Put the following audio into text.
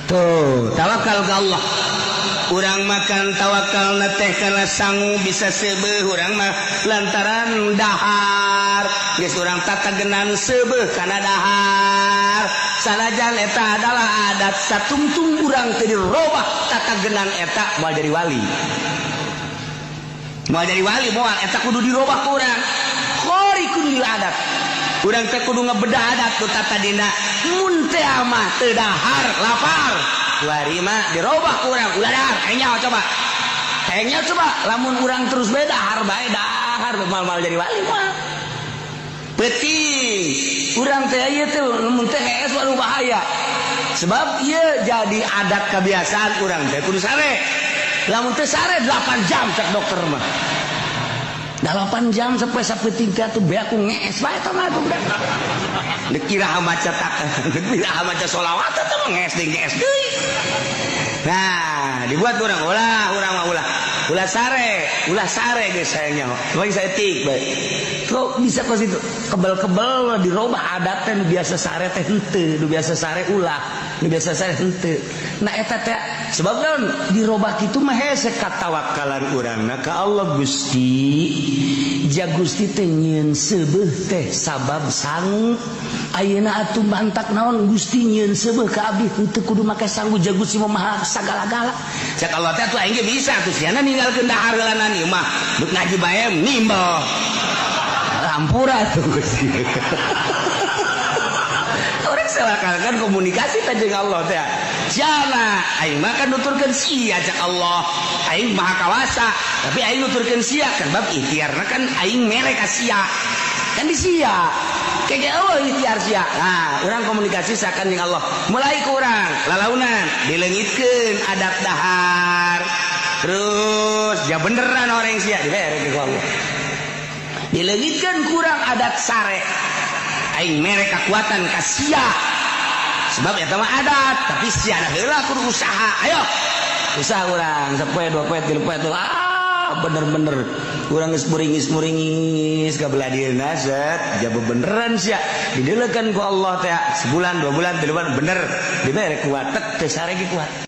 Tuh, tawakal ke Allah. Urang makan tawakal teh karena sangu bisa seubeuh urang mah lantaran dahar. Geus urang tatagenan seubeuh kana dahar. Sanajan eta adalah adat satungtung urang teu dirobah tatagenan eta moal jadi wali. Moal jadi wali moal, eta kudu dirobah ku urang. Khariqun lil adat. Urang teh kudu ngebedah adat tu tatadina. Mun teh mah teu dahar lapar. Kuari mah dirobah ku urang, ulah dahar, hayang nyaho coba. Hayang nyaho coba, lamun urang terus bae dahar bae dahar mal-mal jadi wali mah. Peuting urang teh ieu teh lamun teh hees waduh bahaya. Sebab ieu jadi adat kebiasaan urang teh kudu sare. Lamun teh sare 8 jam cek dokter mah. 8 jam sampai sapeuting teh atuh beak ku ngees bae eta mah atuh budak. Deuk iraha maca tak, deuk iraha maca sholawat eta mah ngees deui ngees deui. Nah, dibuat urang ulah, urang mah ulah. Ulah sare geus hayang nyaho. Bae saeutik bae. Kok bisa kos itu? Kebel-kebel dirobah adat teh nu biasa sare teh henteu, nu biasa sare ulah, nu biasa sare henteu. Nah eta teh sebab naon dirobah kitu mah hese katawakalan urangna ka Allah. Gusti. Ja Gusti teh nyieun seubeuh teh sabab sangu. Ayeuna atuh mantak naon Gusti nyieun seubeuh ka abdi henteu kudu make sangu, ja Gusti mah maha sagala-gala. Cek Allah teh atuh aing ge bisa atuh siana ninggalkeun dahar heulanan ieu mah. Duk ngaji bae nimbel. Hampura tuh Gusti. Orang kan komunikasi teh jeung Allah teh. Siana aing mah kan nuturkeun sia cek Allah. Aing maha kawasa, tapi aing nuturkeun sia kan bab ikhtiarna kan aing mere ka sia. Kan di sia. Kayak Allah ikhtiar sia. Nah, urang komunikasi sakan jeung Allah. Mulai kurang lalaunan dileungitkeun adat dahar. Terus ya beneran orang sia dibere ku Allah. Dileungitkeun kurang adat sare. Aing mere kekuatan ka sia. Sebab eta mah adat, tapi sia da heula kudu usaha. Ayo. Usaha urang sapoe dua poe tilu poe tuh ah bener-bener urang geus muringis-muringis ka belah dieuna set ja bebeneran sia dideulekeun ku Allah teh sebulan 2 bulan 3 bulan bener dibere kuat teh sare ge kuat.